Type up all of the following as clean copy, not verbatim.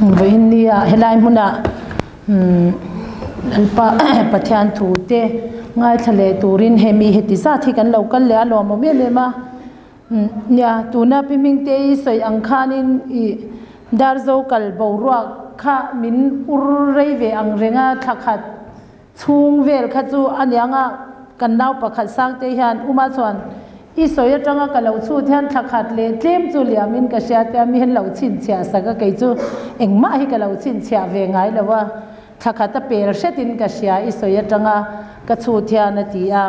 Vawiin nia helai hmuna Lalpa Pathian thu te ngaithla leh turin hemi heti zat hi kan lo kal leh a lawmawm em em a. Nia tuna Pi Hmingtei sawi ang khanin ih Darzo kal boruak kha min ur rei ve ang reng a thla khat Chhung vel kha chu a niang a, kan nau pakhat Sangte hian Uma chuan i sawi atanga ka lo chhut hian thla khat leh tlem chu liamin ka hria tia mi hian lo chhinchhiah sak a, kei chu engmah hi ka lo chhinchhiah ve ngai lo a, thla khat a pel hretin ka hria i sawi atanga ka chhut hian a ti a.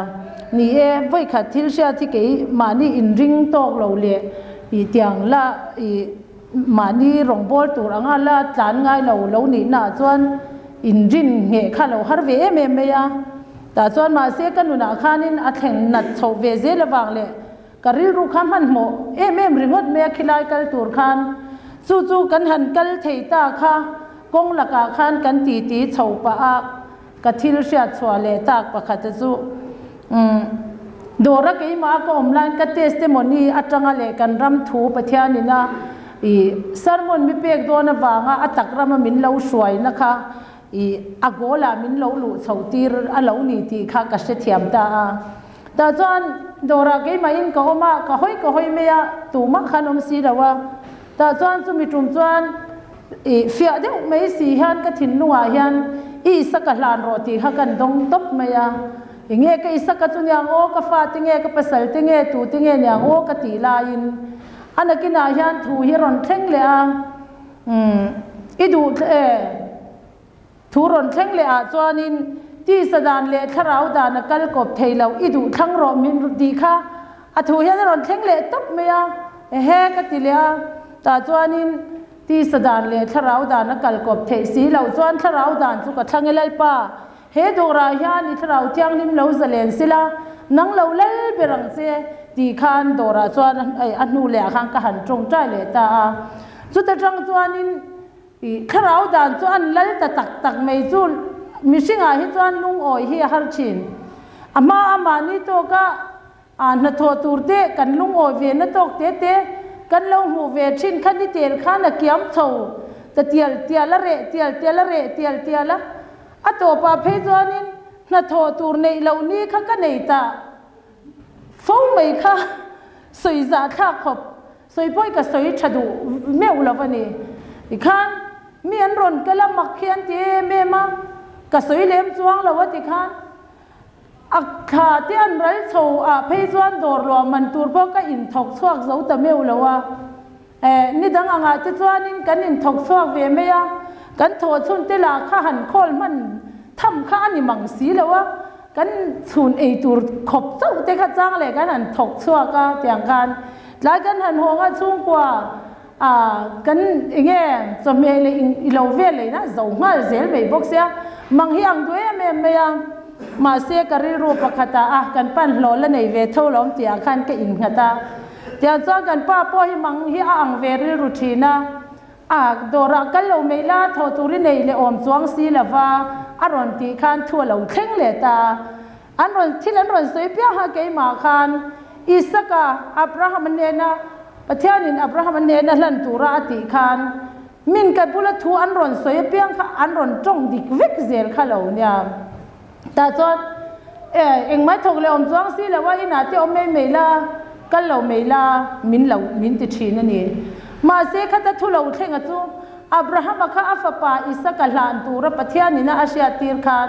Ni e, vawikhat thil hriat hi kei mahni inring tawk lo leh i tiang la i Mahni rawngbâwl tur anga la tlan ngai lo lo nihnaah chuan inrin ngheh kha lo har ve em em mai a. Tah chuan mahse ka nunah khanin a thleng nat chhoh ve zel avang leh ka rilru kha hmanhmawh em em ringawt mai a khilai kal tur khan chu chu kan han kal thei ta kha kawng lakah khan kan titi chho pah a ka thil hriat chhuah leh tak pakhat a chu umm dawra keimah a ka awm laiin ka testimony atanga leh kan ram thu Pathianin a ih sermon mi pek dawn avanga a tak rama min lo hruaina kha ih a goal ah min lo luh chhoh tir a lo ni tih kha ka hrethiam ta a. Tah chuan dawrah keimahin ka awm a, ka hawi ka hawi mai a, tumah khan awm si lo a. Tah chuan chumi tum chuan Ih fiah deuh mai si hian ka thinlungah hian i Isaka hlan rawh tih kha kan dawng tawp mai a. Enge ka Isaka chu niang aw, ka fa te nge, ka pasal te nge, tu te nge niang aw ka tih laiin a nakinah hian thu hi a rawn thleng leh a. Umm i duh e. Thu rawn thleng leh ah chuanin tisa dan leh thlarau dan a kal kawp thei lo, i duh thlang rawh min tih kha a thu hian a rawn thleng leh tawp mai a, ehe ka ti leh a, tah chuanin tisa dan leh thlarau dan a kal kawp theih si loh chuan thlarau dan chu ka thlang e Lalpa, he dawrah hian i thlarau thianghlim lo zalen sila, nang lo lal ber ang che tih khan dawrah chuan a hnu leh ah khan ka han tawngtai leh ta a, chuta tang chuanin. I thlarau dan chu an lal ta tak tak mai chu mihringah hi chuan lungawi hi a har thin. A hma a mahni tawka a hnathawh tur te kan lungawi ve na tawk te te kan lo hmuh ve thin kha ni tel khan a kiam chho ta tial tial a reh tial tial a reh tial tial a. A tawpah phei chuanin hnathawh tur neih loh ni kha ka nei ta fo mai kha sawi zahthlak khawp. Sawi pawi ka sawi tha duh meuh lo a ni. Tikhan mi an rawn kal a, mak hi an ti em em a, ka sawi lem chuang lo a tikhan a thla te an ral chho ah phei chuan dawr luah man tur pawh ka inthawk chhuak zo ta meuh lo a. Eh, ni dang angah te chuanin kan inthawk chhuak ve mai a, kan thawh chhun te lah kha han khawl hman tham kha a ni mang si lo a, kan chhun ei tur khawp chauh te kha chang leh kan han thawk chhuak a tiang khan Tlai kan han hawng a chhungkua ah kan enge chawhmeh leh i lo vel leh ina zo nghal zel mai bawk sia mang hi ang duh em em mai a mahse ka rilru pakhat ah a kan pan hlawh la nei ve tho lo tih ah khan ka innghat a tiang chuan kan pa pawh hi mang hi a ang ve rilru thin a a dawrah kal lo mai la thawh tur i nei leh awm chuang si lova a rawn tih khan thu a lo thleng leh ta a. An rawn thil an rawn sawi piah a keimah khan Isaka Abraham-a hnena Pathianin Abraham-a hnena hlan tura a tih khan min ka bula thu an rawn sawi apiang kha an rawn tawng dik vek zel kha lo nia. Tah chuan e engmai thawk leh awm chuang si lo a inah te awm mai mai la kal lo mai la min lo min ti thin a ni. Mahse khata thu lo thlenga chu Abraham-a kha a fapa Isaka hlan tura Pathianin a a hriattir khan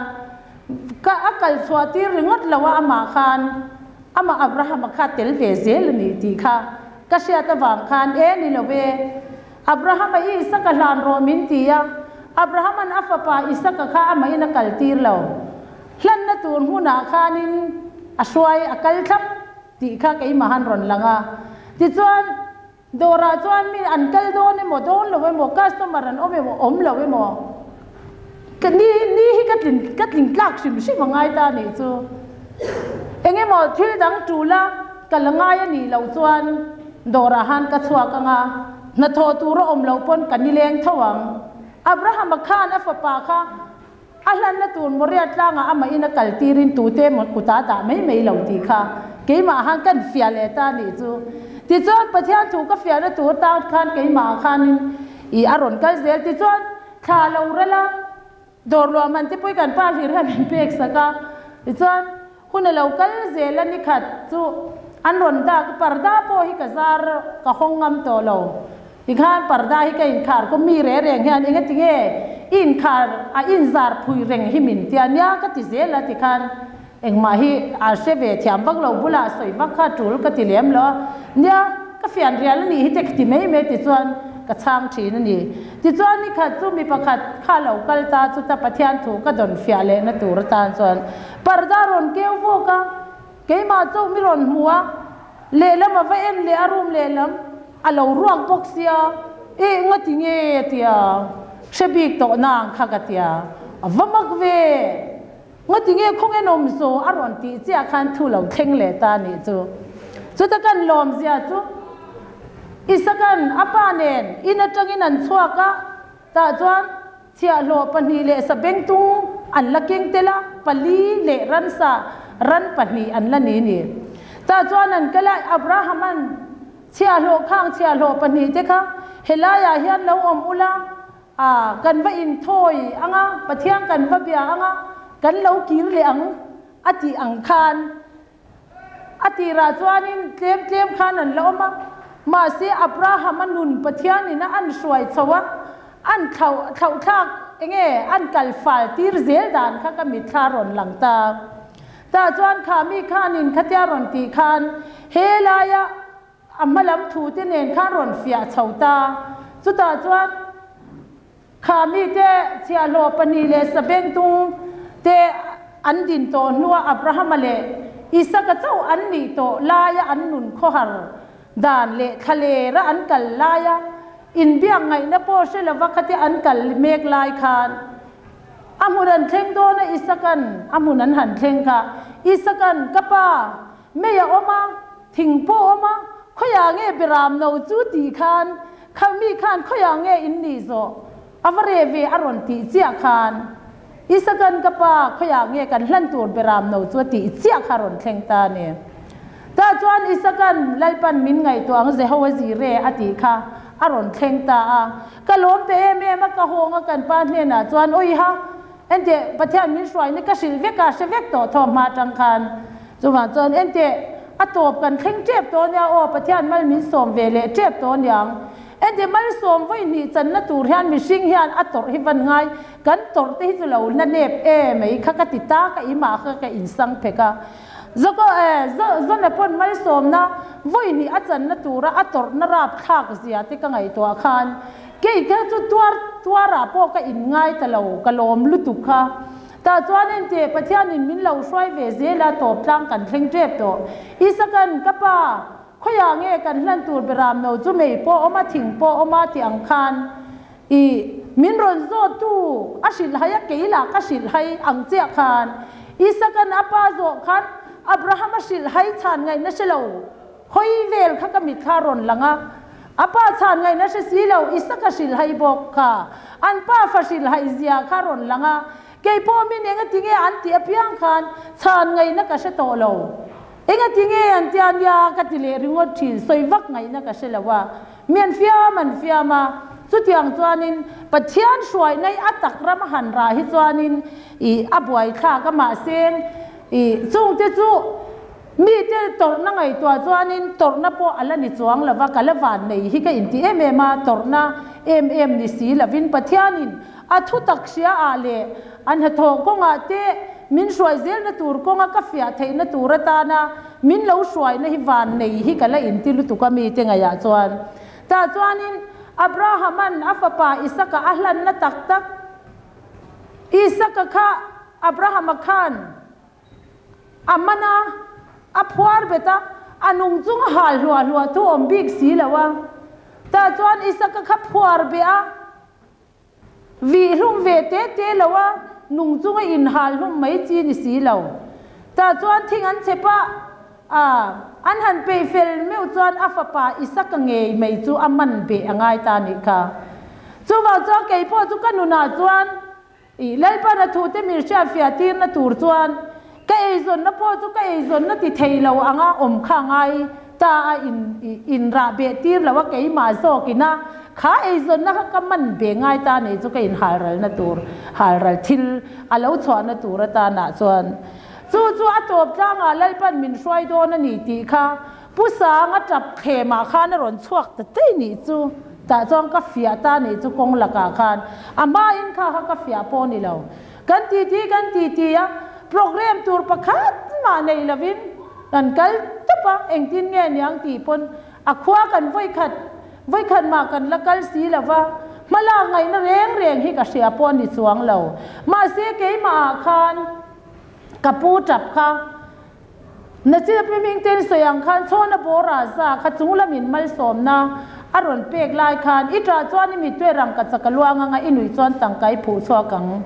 Ka a kal chhuah tir ringawt lo a, amah khan amah Abraham-a kha tel ve zel a ni tih kha ka hriat avang khan e ni lo e, Abraham-a i Isaka hlan rawh min ti a, Abraham-a'n a fapa Isaka kha amahin a kal tir lo. Hlanna tur hmunah khanin a hruai a kal thlap tih kha keimahan rawn lang a. Tichuan. Dawrah chuan mi an kal dawn emaw dawn lo emaw customer an awm emaw awm lo emaw ka ni ni hi ka tlin ka tling tlak hrim hrim a ngai ta nih chu. Eng emaw thil dang tul a ka la ngai a nih loh chuan dawrah han ka chhuak ang a, hnathawh tur a awm loh pawn ka nileng tho ang. Abraham-a khan a fapa kha A hlanna tur Moria tlangah amahin a kal tirin tute emaw kutah dah mai mai lo tih kha keimah han kan fiah leh ta nih chu. Tichuan Pathian thu ka fiahna tur tan khan keimah khanin I a rawn kal zel tichuan thla lo ral a, dawr luah man te pawh i kan pa hlir hian min pek sak a, tichuan hun a lo kal zel a nikhat chu an rawn dak a, parda pawh hi ka zar ka hawng ngam tawh lo, tikhan parda hi ka inkhar kawm mi reng reng hian engatinge i inkhar a inzar phui reng hi min tia nia ka ti zel a tikhan Engmah hi a hre ve thiam vak lo, bulah sawi vak kha tul ka ti lem lo a, nia ka fian rial a nih hi te ka ti mai mai tichuan ka chhang thin a ni. Tichuan nikhat chu mi pakhat kha lo kal ta chuta Pathian thu ka dawn fiah leh na tur atan chuan parda rawn keu vawk a, keimah chauh mi rawn hmu a, lehlam a va en leh a room lehlam a lo ruak bawk sia, eh ngati nge a tia, hre bik tawh na ang kha ka tia, a va mak ve. Ngati nge khawnge nawm zaw a rawn tih chiah khan thu lo thleng leh ta nih chu. Chuta kan lawmzia chu Isakan a pa nen in atangin an chhuak a, tah chuan chhiahhlawh pahnih leh sabengtung an la keng tel a, pali leh ransa ran pahnih an la ni ni. Tah chuan an kal a, Abrahaman chhiahhlawh khang chhiahhlawh pahnih te kha helaiah hian lo awm ula, A, kan va inthawi ang a, Pathian kan va bia ang a, kan lo kir leh ang a tih ang khan a tirah chuanin tlem tlem khan an la awm a. Mahse, Abraham-a nun Pathianin a an hruai chho a, an thlauh thlauhthlak enge an kal fal tir zel dan kha ka mitthla rawn lang ta. Tah chuan kha mi khanin khatia rawn tih khan he laia A hma lam thute nen khan rawn fiah chho ta. Chutah chuan kha mite chhiahhlawh pahnih leh sabengtung te an din tawh hnua Abrahama leh Isaka chauh an nih tawh laia an nun khawhar dan leh thlalera an kal laia inbiak ngaihna pawh hre lova khatia an kal mek lai khan a hmun an thleng dawn a Isaka'n a hmun an han thleng kha Isaka'n ka pa Mei a awm a, thing pawh a awm a, khawiah nge Beram no chu tih khan, kha mi khan khawiah nge in nih zawh a va reh ve a rawn tih chiah khan, Isakan ka pa khawiah nge kan hlan tur Beram no chu a tih chiah kha a rawn thleng ta a ni. Tah chuan Isakan Lalpan min ngaihtuah ang Jehowa Jireh a tih kha a rawn thleng ta a. Ka lawm pe em em a, ka hawng a kan pa hnenah chuan awiha Enteh, Pathian min hruaina ka hrilh vek a, hre vek tawh thaw hma atang khan. Chuvang chuan enteh, a tawp kan thleng tep tawh ania aw, Pathian mal min sawm ve leh tep tawh aniang. Enteh, malsawm vawi hnih channa tur hian mihring hian a tawrh hi van ngai, kan tawrh te hi chu lo na nep e mai kha ka ti ta ka imah kha ka insang phek a. Zoko e, Zona pawn malsawmna vawi hnih a channa tura a tawrhna rapthlak zia te ka ngaihtuah khan, Kei kha chu tuar tuarah pawh ka inngai ta lo, ka lawm lutuk kha. Tah chuan enteh, Pathianin min lo hruai ve zel a, tawp tlang kan thleng tep tawh. Isakan, Ka pa, khawiah nge kan hlan tur beram no chu mei pawh awm a, thing pawh awm a tih ang khan i min rawn zawt tu a hrilh hai a, kei lah ka hrilh hai ang chiah khan. Isakan a pa zawh khan Abraham a hrilh hai chhan ngaihna hre lo. Hawi vel kha ka mitthla rawn lang a, a pa chhan ngaihna hre si lo, Isaka hrilhhai bawk kha an pa fa hrilhhai zia kha rawn lang a, kei pawh min engati nge an tih apiang khan chhan ngaihna ka hre tawh lo. Engati nge an tia nia ka ti leh ringawt thin, sawi vak ngaihna ka hre lo a, mi an fiam an fiam a, chutiang chuanin Pathian hruainai a tak ram a han rah hi chuanin ih a buaithlak a, mahse ih chungte chu Mite tawrhna ngaihtuah chuanin tawrhna pawh a la ni chuang lo va, ka la van nei hi ka inti em em a, tawrhna em em ni si lovin Pathianin a thu tak hria ah leh a hnathawh kawngah te min hruai zelna tur kawnga ka fiah theihna tur atana min lo hruaina hi van nei hi ka la inti lutuk a mite ngaihah chuan. Tah chuanin Abrahama'n a fapa Isaka a hlanna tak tak Isaka kha Abrahama khan A man a, a phuar bet a, a nung chung a hal hluah hluah thu awm bik si lo a. Tah chuan Isaka kha phuar beh a, vih hlum ve te te lo a, nung chung a inhal hlum mai chi ni si lo. Tah chuan thing an chep a, a, an han peih fel meuh chuan a fapa Isaka ngei mai chu a man beh a ngai ta nih kha. Chuvang chuan keipawh chu ka nunah chuan I Lalpan a thute min hriatfiah tirna tur chuan ka eizawnna pawh chu ka eizawnna ti thei lo anga awm kha ngai ta a in inrah beh tir lo a keimah zawkina Kha eizawnna kha ka man ve ngai ta nei chu ka inhalralna tur, halral thil a lo chhuahna tur atanah chuan chu chu a tawp tlangah Lalpan min hruai dawn a ni tih kha Pu Sanga tap thlemah khan a rawn chhuak ta daih nih chu. Tah chuan ka fiah ta nih chu kawng lakah khan a hmain kha kha ka fiah pawh a ni lo. Kan titi kan titi a, programme tur pakhat mah nei lovin kan kal tawp a, engtin nge niang tih pawn A khua kan vawikhat, vawikhat mah kan la kal si lo va, hmalak ngaihna reng reng hi ka hria pawh a ni chuang lo. Mahse keimah ah khan ka pu tap kha, Nachina pi hming ten sawi ang khan chhawna bawra za kha chunglamin malsawmna a rawn pek lai khan i tah chuan i mittuai rangka chak a luang anga i nuih chuan tangka i phuh chhuak ang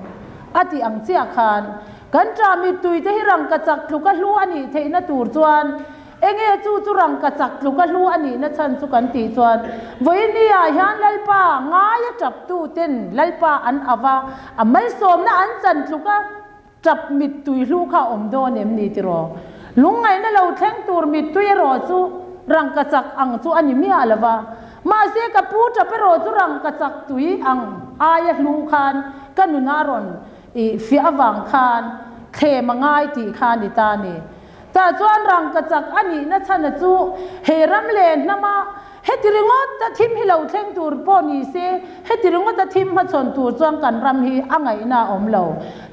a tih ang chiah khan kan tah mittui te hi rangka chak tluka hlu a nih theihna tur chuan Enge chu chu rangka chak tluk a hlu a nihna chhan chu kan tih chuan vawiini ah hian Lalpa ngai a tap tu ten Lalpa an av a, a malsawmna an chan tluk a tap mittui hlu kha a awm dawn em ni tiraw? Lungngaihna lo thleng tur mittui erawh chu rangka chak ang chu a ni miah lo va, mahse ka pu tap erawh chu rangka chak tui ang aia hlu khan ka nuna rawn i fiah avang khan thlem a ngai tih kha a ni ta a ni. Tah chuan rangka chak a nihna chhana chu he ram leh hnama heti ringawt a thim hi lo thleng tur pawh ni se, heti ringawt a thim hmachhawn tur chuan kan ram hi a ngaihna a awm lo.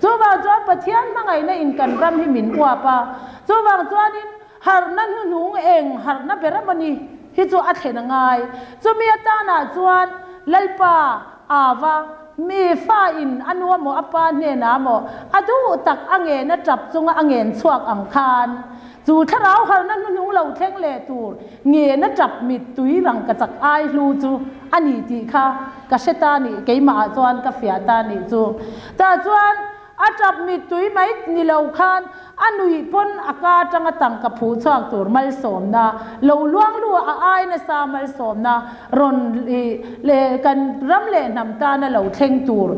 Chuvang chuan Pathian hmangaihna in kan ram hi min uap a, chuvang chuanin harhna hnuhnung eng harhna ber emawni hi chu a thlen a ngai. Chumi atanah chuan Lalpa Ava, mi fa in a nu amaw a pa hnenah amaw a duh tak a ngen a tap chunga a ngen chhuak ang khan chu thlarau harna hnuhnung lo thleng leh tur ngen a tap mittui rangkachak ai hlu chu a ni tih kha ka hre ta nih keimah ah chuan ka fiah ta nih chu. Tah chuan A tap mittui mai ni lo khan a nuih pawn a ka atanga tangka phuh chhuak tur malsawmna lo luang lu a ai nasa malsawmna rawn i leh kan ram leh hnam tana lo thleng tur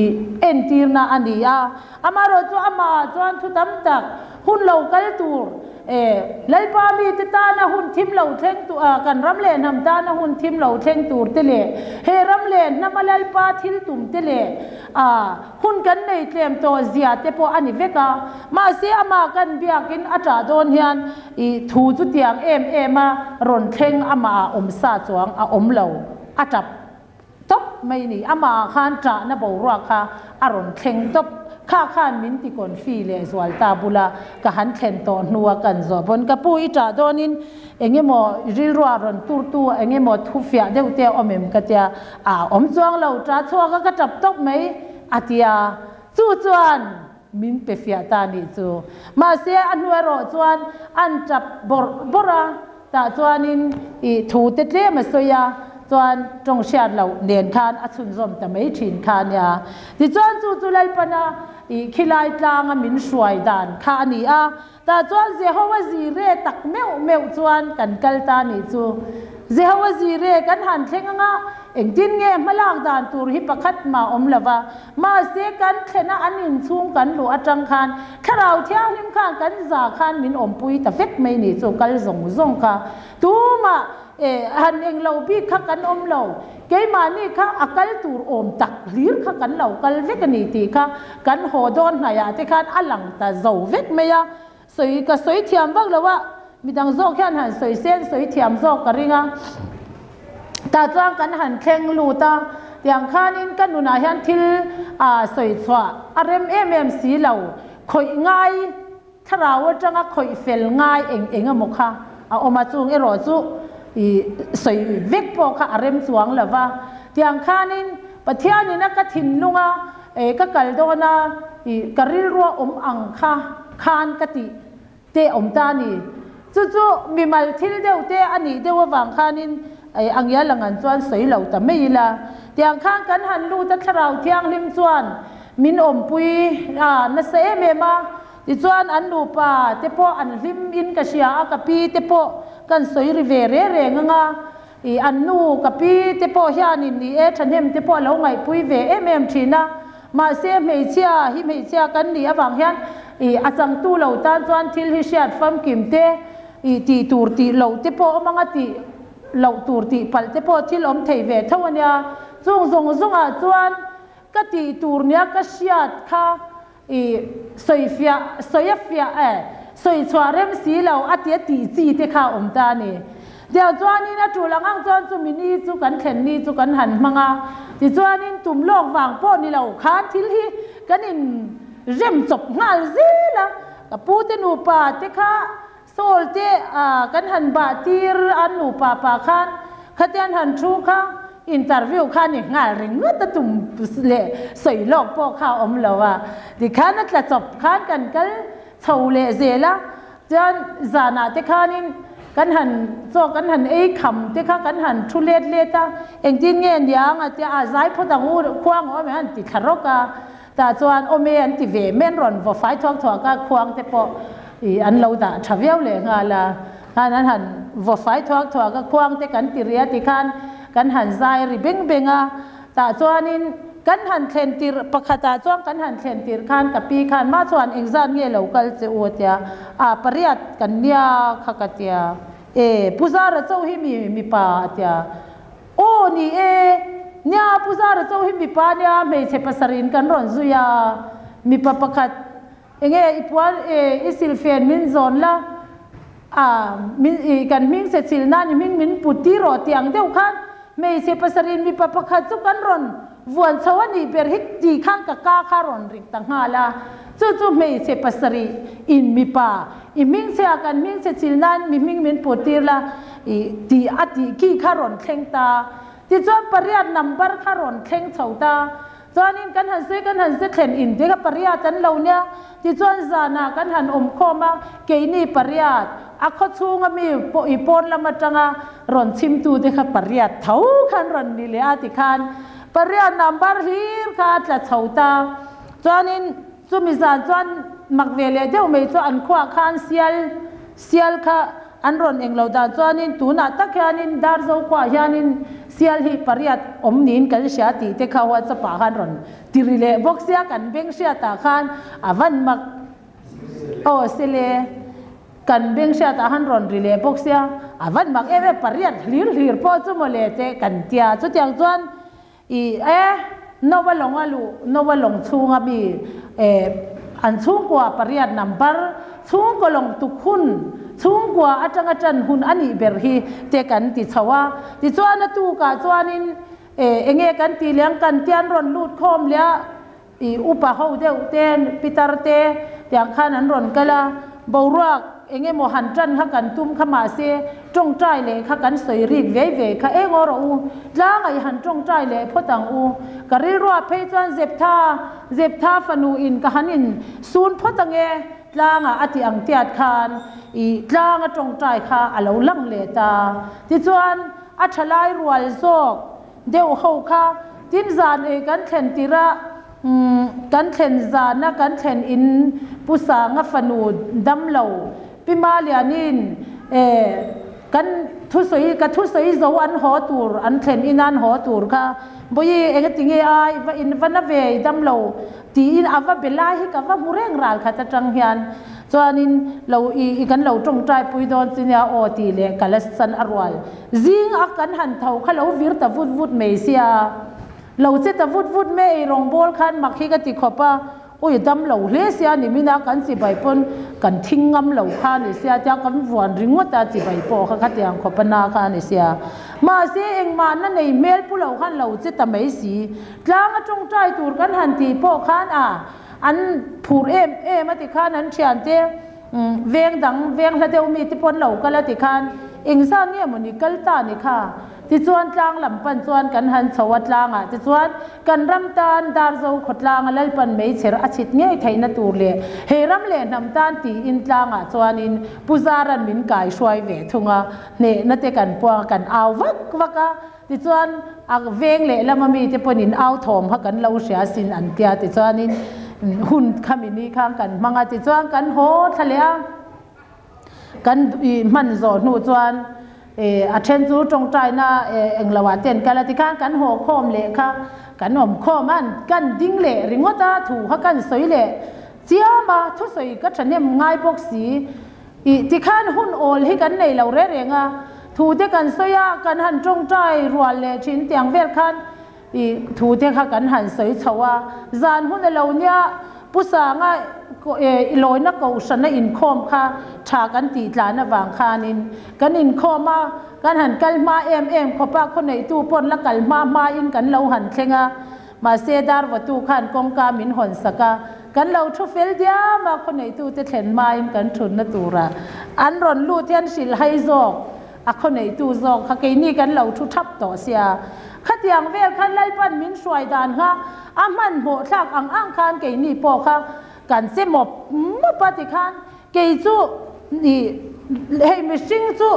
i entirna a ni a. Amaherawhchu amah ah chuan thu tam tak hun lo kal tur E, Lalpa mite tana hun thim lo thleng tu, kan ram leh hnam tana hun thim lo thleng tur te leh he ram leh hnama Lalpa thil tum te leh a hun kan nei tlem tawh zia te pawh a ni vek a. Mahse amah kan biakin a tah dawn hian i thu chu tiang em em a rawn thleng amah ah awm sa chuang a awm lo, a tap tawp mai ni. Amah khan ṭahna boruak kha a rawn thleng tawp. Kha khan min ti confi leh zual ta bula ka han thlen tawh hnua kan zawh pawn ka pu i ṭah dawnin eng emaw rilrua rawn turtu eng emaw thu fiah deuh te a awm em ka tia a awm chuang lo ṭah chhuak a ka ṭap tawp mai a tia chu chuan min pe fiah ta nih chu. Mahse a hnu erawh chuan an tap bawrh bawrh a, tah chuanin i thu te tlem a sawi a, chuan tawng hriat loh nen khan a chhunzawm ta mai thin kha a nia. Tichuan chu chu Lalpana i khilai tlanga min hruai dan kha a ni a, Tah chuan Jehovah Jireh tak meuh meuh chuan kan kal ta nih chu. Jehovah Jireh kan han thleng anga engtin nge hmalak dan tur hi pakhat mah awm lo va. Mahse kan thlena an inchhung kan luh atang khan Thlarau Thianghlim khan kan za khan min awmpui ta vek mai nih chu kal zawng zawng kha. Tumah han englo bik kha kan awm lo. Keimahni kha a kal tur awm tak hlir kha kan lo kal vek a ni tih kha kan haw dawn hnaiah te khan a lang ta zo vek mai a. Sawi ka sawi thiam vak lo a, midang zawk hian han sawi sen sawi thiam zawk ka ring a. Tah chuan kan han thleng lut a, tiang khanin ka nunah hian thil a sawi chhuah a rem em em si lo, khawih ngai Thlarau atanga khawih fel ngai eng eng emaw kha a awm a, chung erawh chu i sawi vek pawh kha a rem chuang lo va. Tiang khanin Pathianin a ka thinlung a, e ka kal dawn a, i ka rilrua awm ang kha khan ka tih te awm ta a ni. Chu chu mimal thil deuh te a nih deuh avang khanin e a ngial ang an chuan sawi lo ta mai ila. Tiang khan kan han lut a Thlarau Thianghlim chuan min awmpui a nasa em em a. Tichuan an nupa te pawh an hlim in ka hria a, ka pi te pawh kan sawi ri ve reng reng ang a, ih an nu ka pi te pawh hianin ni e thahnem te pawh a lo ngaihpui ve em em thin a, mahse hmeichhia hi hmeichhia kan nih avang hian ih a changtu lo tan chuan thil hi hriat famkim te ih tih tur tih loh te pawh awm ang a tih. loh tur tih palh te pawh thil awm thei ve tho a nia. Chung zawng zawngah chuan ka tih tur nia ka hriat kha i sawi fiah, sawi a fiah e, sawi chhuah rem si lo a tia tih chi te kha a awm ta a ni. Tiang chuanin a tul ang ang chuan chumi ni chu kan thlen ni chu kan han hmang a, tichuanin tum lawk vang pawh ni lo khan thil hi kan in rem chawp nghal zel a, ka pu te nupa te kha Saul te kan han bah tir an nupa pa khan khatian han thu kha interview kha ni nghal ringawt a tum leh sawi lawk pawh kha a awm lo a, tikhan a tla chawp khan kan kal chho leh zel a, chuan zanah te khanin kan han chaw kan han ei kham te kha kan han thu let let a, engtin nge niang a tia a zai phawt ang u khuang awm em an ti thla rawk a. Tah chuan awm e an ti ve men rawn vaw fai thuak thuak a, khuang te pawh ih an lo dah tha viau leh nghal a, khan an han vaw fai thuak thuak a, khuang te kan ti ri a tikhan kan han zai ri beng beng a, tah chuanin kan han thlen tirh pakhatah chuan kan han thlen tirh khan ka pi khan mah chuan engzat nge lo kal che u a tia, ah pariat kan nia kha ka tia, e Pu Zara chauh hi mi mipa a tia. Aw ni e, nia Pu Zara Chau hi mipa nia hmeichhe pasarih kan rawn zui a, mipa pakhat enge i puan e i silfen min zawn la a min i kan hming che chil nan i hming min put tir rawh tih ang deuh khan hmeichhe pasarih mipa pakhat chu kan rawn vuan chho a nih ber hi tih khan ka ka kha rawn rik ta nghal a, chu chu hmeichhe pasarih in mipa i hming che a kan hming che chil nan mi hming min put tir la i tih a tih khi kha rawn thleng ta. Tichuan pariat number kha rawn thleng chho ta. Chuanin kan han sawi kan han se thlen in te kha pariat an lo nia. Tichuan zanah kan han awm khawm a, keini pariat a khaw chhunga mi pawh i pawn lam atanga rawn chhimtu te kha pariat tho khan rawn ni leh a tikhan pariat number hlir kha a tla chho ta. Chuanin chumi zan chuan mak ve leh deuh mai chu an khuah khan sial sial kha an rawn eng lo dan chuanin tunah tak hianin Darzo khuah hianin sial hi pariat awm niin kan hria tih te kha WhatsApp ah khan rawn Ti ri leh bawk sia kan beng hriatah khan a van mak aw sele kan beng hriatah khan rawn ri leh bawk sia a van mak em em pariat hlir hlir pawh chu mawle te kan tia chutiang chuan i e Noa lawng a luh Noa lawng chhunga mi e an chhungkua pariat number chhungkaw lawng tuk hun chhungkua atanga tan hun a nih ber hi te kan ti chho a tichuan a tukah chuanin E, enge kan tih leh ang kan tian rawn lut khawm leh a, i upa ho deuh te, pitar te tiang khan an rawn kal a, boruak eng emaw han tan kha kan tum kha mahse tawngtai leh kha kan sawi rik vei vei kha eng aw rawh u, tlangah i han tawngtai leh phawt ang u, ka rilruah phei chuan Zeptha, Zeptha fanu in ka han in sun phawt ang e, tlangah a ti ang tiat khan i tlanga tawngtai kha a lo lang leh ta, tichuan A thalai rual zawk deuh ho kha tin zan ei kan thlen tirh a, kan thlen zana kan thlen in Pu Sanga fanu dam lo Pi Malianin e kan thusawi ka thusawi zo an haw tur an thlen in an haw tur kha Bawihi engatinge ai va in va na ve i dam lo Tiin a va be lai hi ka va hmu reng ral khat atang hian chuanin lo i i kan lo tawngtai pui dawn chi nia aw tih leh ka la san a rual zing a kan han tho kha lo vir ta vut vut mai sia lo che ta vut vut mai ei rawngbawl khan mak hi ka ti khawp a ui dam lo hle sia nimin a kan chibai pawn kan thing ngam lo kha ni sia tia kan vuan ringawt a chibai pawh kha khatiang khawp a na kha ni sia mahse engmah na nei hmel pu lo khan lo che ta mai si Tlang a tawngtai tur kan han tih pawh khan a an phur em em a ti khan an thiante veng dang veng hla deuh mi te pawn lo kal a ti khan engzat nge mawni kal ta ni kha tichuan tlang lam pan chuan kan han chho a tlangah te chuan kan ram tan Darzo khawtlanga Lalpan meichher a chhit ngei theihna tur leh he ram leh hnam tan tiin tlangah chuanin Pu Zaran min kai hruai ve thung a hnehna te kan puang a kan au vak vak a. Tichuan, a veng leh lama mite pawhin au thawm kha kan lo hria sin an tia. Tichuanin hun khami ni khan kan hmang a, tichuan kan haw thla leh a, kan hman zawh hnu chuan a then chu tawngtaina englo ah te an kal a, tikhan kan haw khawm leh kha kan awm khawm a, kan ding leh ringawt a, thu kha kan sawi leh chiam a, thusawi ka thahnem ngai bawk si. Ih tikhan hun awl hi kan nei lo reng reng a. Thu te kan sawi a, kan han tawngtai rual leh thin tiang vel khan i thu te kha kan han sawi chho a. Zan hun a lo nia, Pu Sanga i lawina kohhrana inkhawm kha tha kan tih tlan avang khanin kan inkhawm a, kan han kal hma em em khawp a, khawneitu pawn la kal hma hmain kan lo han thleng a. Mahse Darvatu khan kawngka min hawn sak a, kan lo thu fel diam a, khawneitute thlen hmain kan thunna tura an rawn lut hian hrilh hai zawk a khawneitu zawk kha keini kan lo thu thap tawh sia. Khatiang vel khan Lalpan min hruai dan kha a hmanhmawh thlak ang ang khan keini pawh kha kan che mawp mawp a tikhan kei chu ih hei mihring chu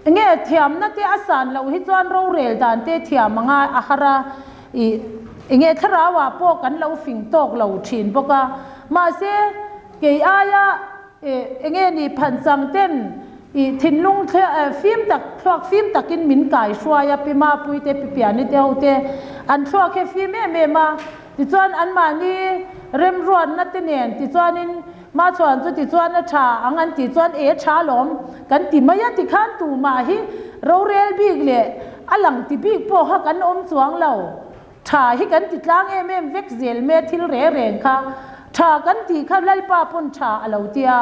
Nge thiamna te a san loh hi chuan rorel dan te thiam anga a har a, ih enge thlarau ah pawh kan lo fing tawk lo thin bawk a, mahse kei aia ih enge ni phanchang ten ih thinlung fim tak thluak fim takin min kai hruai a, pi Mapui te pi Piani te ho te an thluak hi fim em em a, tichuan anmahni remruatna te nen tichuanin Mah chuan chuti chuan a tha ang an tih chuan e tha lawm kan ti mai a tikhan tumah hi rorel bik leh a lang ti bik pawh kha kan awm chuang lo. Tha hi kan ti tlang em em vek zel me thil reng reng kha tha kan tih kha Lalpa pawn tha a lo tia.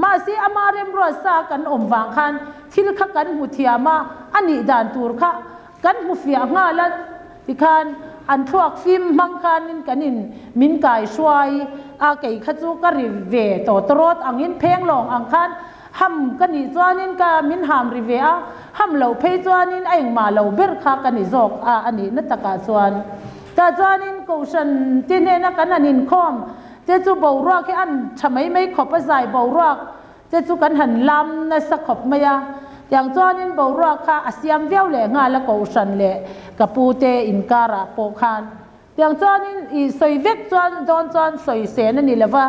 Mahse ama remruat sa kan awm vang khan thil kha kan hmu thiam a, a nih dan tur kha kan hmu fiah nghal a. Tikhan an thluak fim hmang khanin kan in min kai hruai a, kei kha chu ka ri ve tawtawrawt angin pheng lawng ang khan ham ka nih chuanin ka min ham ri ve a, ham loh phei chuanin a engmah lo ber kha ka ni zawk a a nihna takah chuan. Tah chuanin Kohhran te hnena kan han inkhawm te chu boruak hi an tha mai mai khawp a, zai boruak Che chu kan han lam nasa khawp mai a, tiang chuanin boruak kha a siam viau leh nghal a kohhran leh ka pu te inkarah pawh khan. Tiang chuanin i sawi vek chuan dawn chuan sawi sen a ni lo va,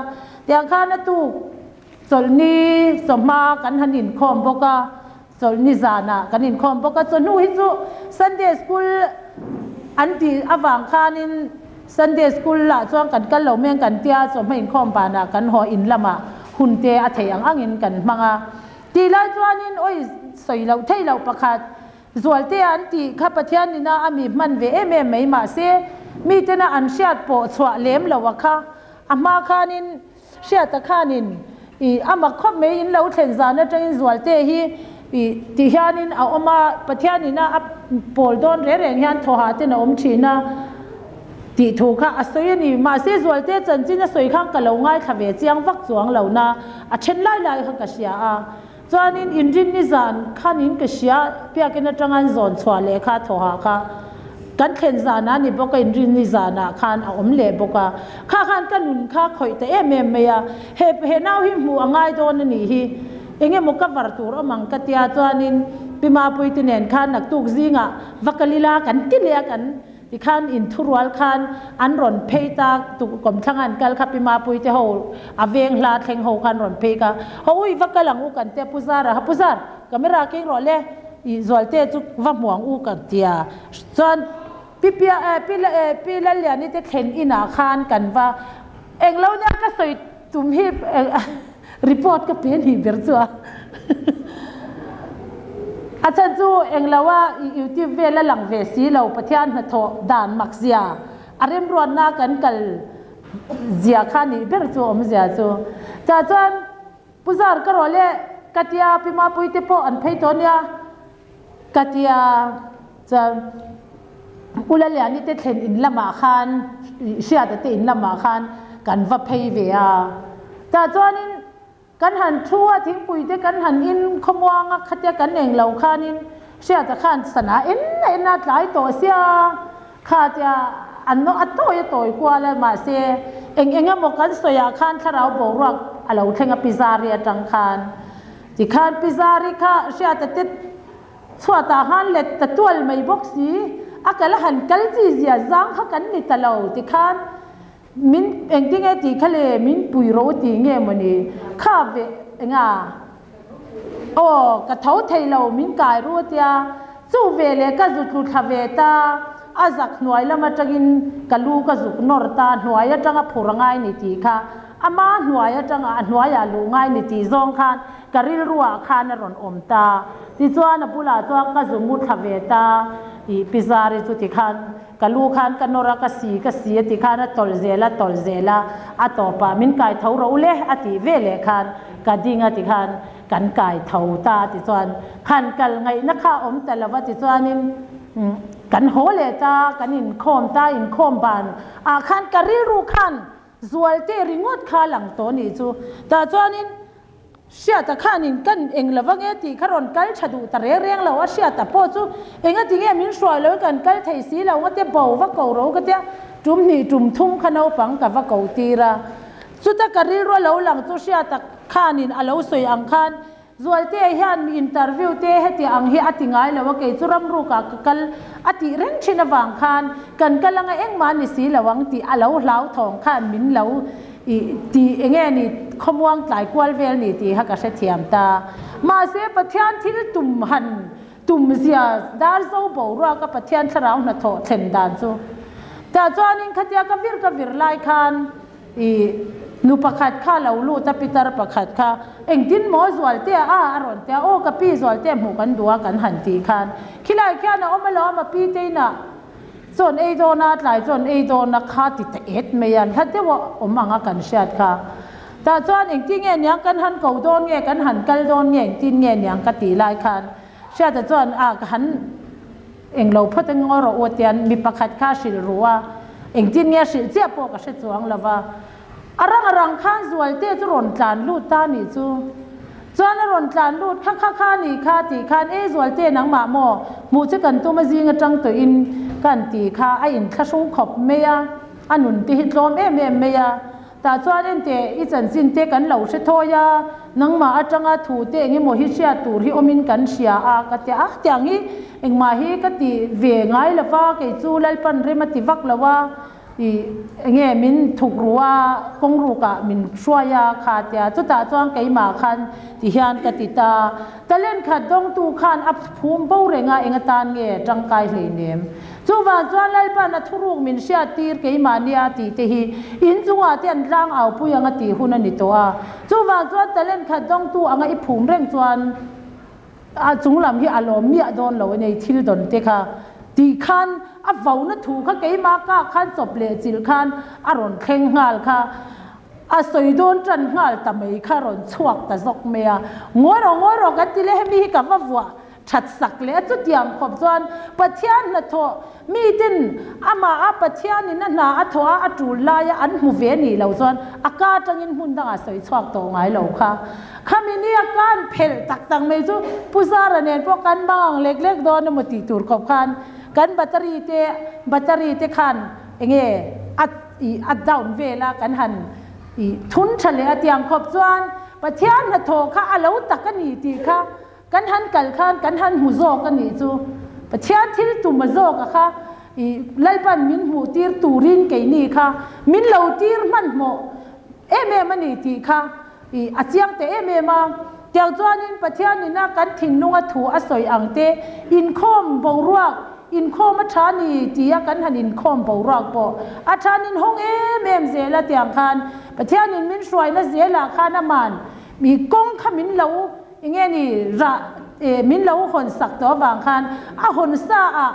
tiang khan a tuk chawlhni chawhma kan han inkhawm bawk a, chawlhni zanah kan inkhawm bawk a, chawhnu hi chu Sunday school an tih avang khanin Sunday school lah chuan kan kal lo meng kan tia, chawhma inkhawm banah kan haw in lamah hun te a theih ang angin kan hmang a. Tih lai chuanin awi sawi loh theih loh pakhat Zualtea an tih kha Pathian nina a mi hman ve em em mai mahse mitena an hriat pawh chhuah lem lo a kha a hma khanin Hriata khanin i a mak khawp mai in lo thlen zan atangin Zualte hi i ti hianin a awm a, Pathianin a a pawl dawn reng reng hian thawhah ten a awm thin a tih thu kha a sawi a ni. Mahse Zualte chanchin a sawi khan ka lo ngaithla ve chiang vak chuang lo na, a then lai lai kha ka hria a. Chuanin inrinni zan khanin ka hria, biakin atanga an zawn chhuah leh kha thawhah kha kan thlen zanah a ni bawk a, inrinni zanah khan a awm leh bawk a. Kha khan ka nun kha khawih ta em em mai a, he he nau hi hmuh a ngai dawn a nih hi, eng emaw ka var tur awm ang ka tia chuanin Pi Mapuite nen khan naktuk zingah va kal ila kan ti leh a kan Tikhan inthurual khan an rawn phei ta, kawmthlang an kal kha Pi Mapui te ho a veng hla thleng ho khan rawn phei kha, Haw ui va kal ang u kan tia Pu Zara kha, Pu Zar, camera keng rawh le, i Zualte chu va hmu ang u kan tia. Chuan Pi Pia eh Pi eh Pi Lalliani te thlen inah khan kan va englo nia ka sawi tum hi report ka pe nih ber chu a. A chhan chu englo a i youtube vel a lang ve si lo Pathian hnathawh dan mak zia a remruatna kan kal zia kha nih ber chu awm zia chu. Chah chuan Pu Zar ka rawh leh ka tia Pi Mapui te pawh an phei tawh nia ka tia chuan U Laliani te thlen in lamah khan Hriata te in lamah khan kan va phei ve a. Tah chuanin Kan han thu a, thingpui te kan han in khawmuang a, khatia kan eng lo khanin Hriata khan sana en a en a tlai tawh sia, khatia an a tawi a tawi kual a, mahse eng eng emaw kan sawiah khan thlarau boruak a lo thleng a Pizari atang khan. Tikhan Pizari kha Hriata te chhuatah khan let ta tual mai bawk si, a kal a han kal chi zia zang kha kan ni ta lo tikhan Min engtin nge tih kha le, min pui rawh u tih nge mawni? Kha ve enga? Aw, ka tho thei lo, min kai ru a tia. Chu ve leh ka zu tlu thla ve ta, a zak hnuai lam atangin ka lu ka zuk nawr ta, hnuai atanga phur a ngai ni tih kha, ama hnuai atanga a hnuaiah luh ngai ni tih zawng khan ka rilruah khan a rawn awm ta. Tichuan a bulah chuan ka zu mu thla ve ta i Pi Zari chu tikhan ka lu khan ka nawr a, ka si ka si a ti khan a tawlh zel a tawlh zel a, a tawpah min kai tho rawh u le a tih ve leh khan ka ding a tikhan kan kai tho ta a tichuan khan kal ngaihna kha a awm ta lo va tichuanin kan haw leh ta kan inkhawm ta inkhawm ban ah khan ka rilru khan Zualte ringawt kha lang tawh nih chu. Tah chuanin Hriata khanin kan eng lova nge tih kha rawn kal tha duh ta reng reng lo a, Hriata pawh chu engati nge min hruai lo kan kal thei si lo ngate bo va ko ro ka tia tum hnih tum thum kha naupang ka va ko tir a. Chuta ka rilru a lo lang chu Hriata khanin a lo sawi ang khan Zualtea hian mi interview te heti ang hi a ti ngai lo a, kei chu ramrukah ka kal a tih reng thin avang khan kan kal anga engmah ni si lo ang tih a lo hlauthawng khan min lo i ti enge ni khawmuang tlai kual vel ni tih kha ka hrethiam ta. Mahse Pathian thil tum han tum zia dar zo boruaka Pathian thlarau hnathawh thlen dan chu tah chuanin khatia ka vir ka vir lai khan I nu pakhat kha lo lut a, pitar pakhat kha engtin maw Zualtea a a rawn ti a, aw ka pi Zualtea hmuh kan duh a kan han tih khan khilai khian a awm alawm a pi te inah chawn ei dawn a, tlai chawn ei dawn a kha ti ta et mai a, hla deuh a awm ang a kan hriat kha. Tah chuan engtin nge niang kan han ko dawn nge kan han kal dawn nge engtin nge niang ka tih lai khan Hriata chuan a ka han Englo phawt a ngaw rawh u tian mi pakhat kha a hrilh ru a, engtin nge a hrilh chiah pawh ka hre chuang lo va. A rang a rang khan Zualte chu rawn tlan lut ta nih chu. Chuan a rawn tlan lut kha kha kha nih kha tih khan e Zualte nangmah maw hmuh che kan tum a zing atang tawhin kan tih kha a inthlahrung khawp mai a, a nun te hi tlawm em em mai a. Tah chuan enteh i chanchin te kan lo hre thawi a, nangmah atanga thu te eng emaw hi hriat tur hi awmin kan hria a, ka ti a, tiang hi engmah hi ka ti ve ngai lo va, kei chu Lalpan rem a ti vak lo a, i enge min thuk ru a, kawng rukah min hruai a kha tia, chutah chuan keimah khan ti hian ka ti ta, talent khat dawngtu khan a phum bo reng a, eng atan nge tangkai hleinem. Chuvang chuan Lalpan a thuruk min hriat tir keimah nia tih te hi in chungah te an tlang au pui anga tih hun a ni tawh a. Chuvang chuan talent khat dawngtu anga i phum reng chuan a chunglam hi a lawm miah dawn lo a nei thil dawn te kha tih khan a vona thu kha keimah kah khan chawp leh chilh khan a rawn thleng nghal kha a sawi dawn tan nghal ta mai kha rawn chhuak ta zawk mai a. Ngawi rawh ngawi rawh kan ti le hemi hi ka va vuah That sak leh a chutiang khawp chuan Pathian hnathawh miten amah a Pathianin a hna a thawh a a tul laia an hmu ve nih loh chuan a ka atangin hmun dangah sawi chhuak tawh ngai lo kha. Khami nia kan phelh tak tak mai chu Pu Zara nen pawh kan bang ang lek lek dawn emaw tih tur khawp khan kan battery te battery te khan enge a ih a down vel a kan han ih thun tha leh a tiang khawp chuan Pathian hnathawh kha a lo tak a ni tih kha Kan han kal khan kan han hmu zawk a nih chu. Pathian thil tum a zawk a kha i Lalpan min hmuh tir turin keini kha min lo tir hmanhmawh em em a ni tih kha i a chiang teh em em a. Tiang chuanin Pathian ina kan thinlunga thu a sawi ang te inkhawm boruak inkhawm a tha ni tia kan han inkhawm boruak pawh a tha nin hawng em em zel a tiang khan Pathianin min hruaina zelah khan aman mi kawng kha min lo Enge ni rah eh min lo hawn sak tawh avang khan a hawn sa ah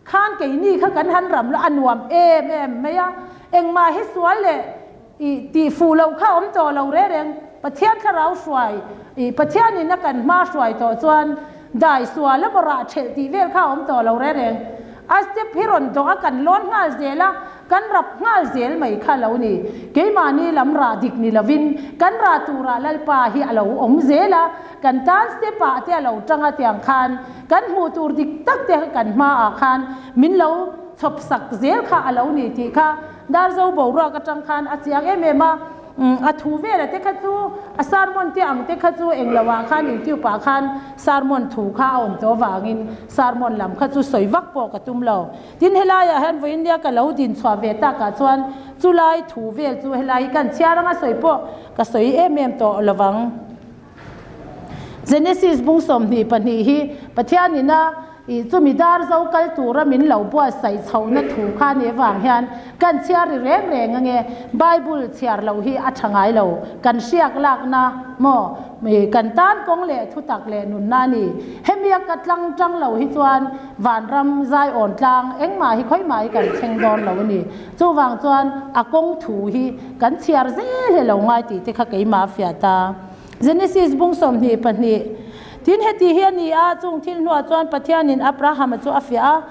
khan keini kha kan han ram lo a nuam em em mai a, engmah hi sual leh ih tih fuh loh kha awm tawh lo reng reng, Pathian thlarau hruai ih Pathian in a kan hma hruai tawh chuan dai sual emaw rah thelh tih vel kha awm tawh lo reng reng, a step hi rawn dawh a kan lawn nghal zel a, Kan rap nghal zel mai kha lo ni. Keimahni lam rah dik ni lovin kan rah turah Lalpa hi a lo awm zel a, kan tan step ah te a lo tang a tiang khan kan hmuh tur dik tak te kan hmaah khan min lo chhawp sak zel kha a lo ni tih kha Darzo boruak atang khan a chiang em em a. A thu vela te kha chu a sermon te ang te kha chu englo ah khan youtube ah khan sermon thu kha a awm tawh avangin sermon lam kha chu sawi vak pawh ka tum lo. Tin helaiah hian vawiin nia ka lo din chhuah ve takah chuan chulai thu vel chu helai hi kan chhiar anga sawi pawh ka sawi em em tawh lovang. Genesis bung 22 hi Pathianin a ih chumi dar zo kal tura min lo buatsaih chhohna thu kha ni avang hian kan chhiar ri reng reng ange Bible chhiar loh hi a tha ngai lo kan hriak lakna maw? Kan tan kawng leh thutak leh nunna a ni. Hemi a ka tlang tang lo hi chuan vanram zaiawn tlang engmah hi khawimah hi kan thleng dawn lo a ni. Chuvang chuan a kawng thu hi kan chhiar zel he lo ngai tih te kha keimah a fiah ta. Genesis bung 22 Tin heti hi a ni a, chung thil hnuah chuan Pathianin Abrahama chu a fiah a.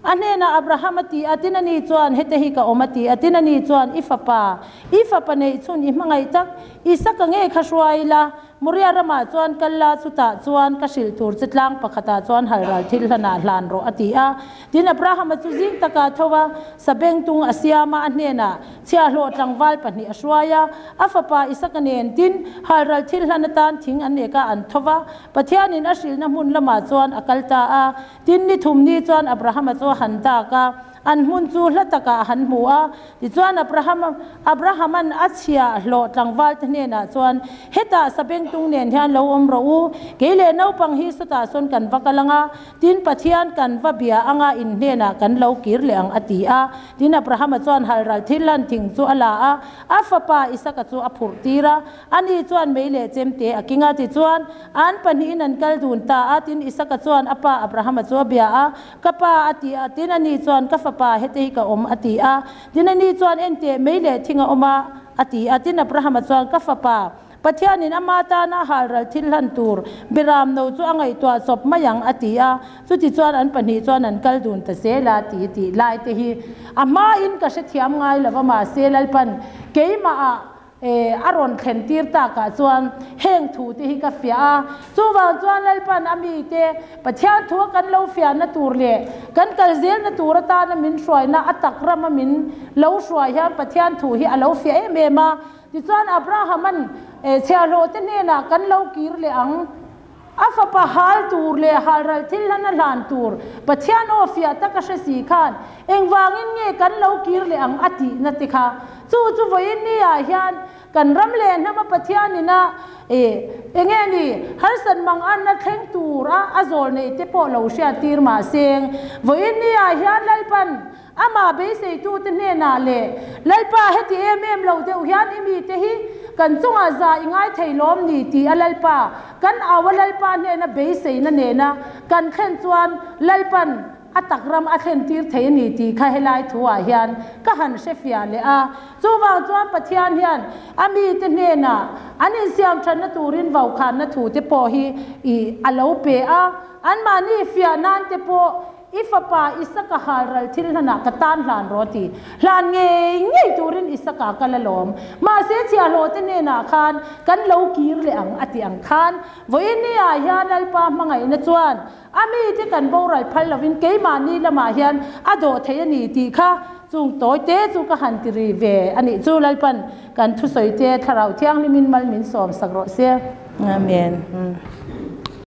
A hnenah Abraham a ti a, tin a ni chuan, Hete hi ka awm a ti a, tin a ni chuan, I fapa, i fapa neih chhun i hmangaih tak, Isaka ngei kha hruai ila, Moria ramah chuan kal la, chutah chuan ka hrilh tur che tlang pakhatah chuan halral thil hlanah hlan rawh a ti a. Tin Abrahama chu zing takah tho a, sabengtung a siam a, a hnenah chhiahhlawh tlangval pahnih a hruai a, a fapa Isaka nen tin halral thil hlan atan thing an ek a, an tho va, Pathianin a hrilhna hmun lamah chuan a kal ta a. Tin, ni thum ni chuan Abrahama chu a han dak a, an hmun chu hla takah a han hmu a. Tichuan, Abraham, Abrahama'n a chhia hlawh tlangvalte hnenah chuan, Hetah sabengtung nen hian lo awm rawh u, kei leh naupang hi sawtah sawn kan va kal ang a, tin, Pathian kan va bia anga in hnenah kan lo kir leh ang, a ti a. Tin, Abrahama chuan halral thil hlan thing chu a la a, a fapa Isaka chu a phurh tir a. Ani chuan mei leh chemte a king a, tichuan, an pahnihin an kal dun ta a. Tin, Isaka chuan a pa Abrahama chu a bia a, Ka pa, a ti a. Tin, ani chuan, Ka fapa, hete hi ka awm, a ti a. Tin, ani chuan, Enteh, mei leh thing a awm a, a ti a. Tin, Abrahama chuan, Ka fapa, Pathianin ama tana halral thil hlan tur Biram no chu a ngaihtuah chawp mai ang, a ti a. Chutichuan an pahnih chuan an kal dun ta zel a, ti tih lai te hi a hmain ka hrethiam ngai lo va, mahse Lalpan keimahah A rawn thlen tir takah chuan heng thu te hi ka fiah a, chuvang chuan Lalpan a mite Pathian thua kan lo fiahna tur leh kan kal zelna tur atana min hruaina a tak rama min lo hruai hian Pathian thu hi a lo fiah em em a. Tichuan Abrahama'n chhiahhlawh te hnenah kan lo kir leh ang. A fapa hal tur leh halral thil hlan a hlan tur Pathian aw fiah tak a hre si khan engvangin nge kan lo kir leh ang a tihna te kha chu chu vawiin ni ah hian kan ram leh hnama Pathian ina e enge ni harsat mang anna thleng tur a a zawl nei te pawh lo hriat tir mah seng vawiin ni ah hian Lalpan Amah beiseitute hnenah leh, Lalpa, heti em em lo deuh hian i mite hi kan chungah za i ngai thei lawm ni? ti a Lalpa, kan au a Lalpa hnena beiseina nena kan thlen chuan Lalpan a tak ram a thlen tir thei a ni tih kha helai thuah hian ka han hre fiah leh a. Chuvang chuan Pathian hian a mite hnenah an insiam thatna turin vaukhanna thute pawh hi i a lo pe a, anmahni fiah nan te pawh I fapa Isaka halral thil hlanah ka tan hlan rawh ti. Hlan ngei ngei turin Isaka ka la lawm. Mahse chhiahhlawh te hnenah khan kan lo kir leh ang a ti ang khan vawiin ni ah hian Lalpa hmangaihna chuan a mite kan boral phal lovin keimahni lamah hian a dawh thei a ni tih kha chung tawi te chu ka han ti ri ve a nih chu Lalpan kan thusawi te Thlarau Thianghlimin mal min sawm sak rawh se. Amen.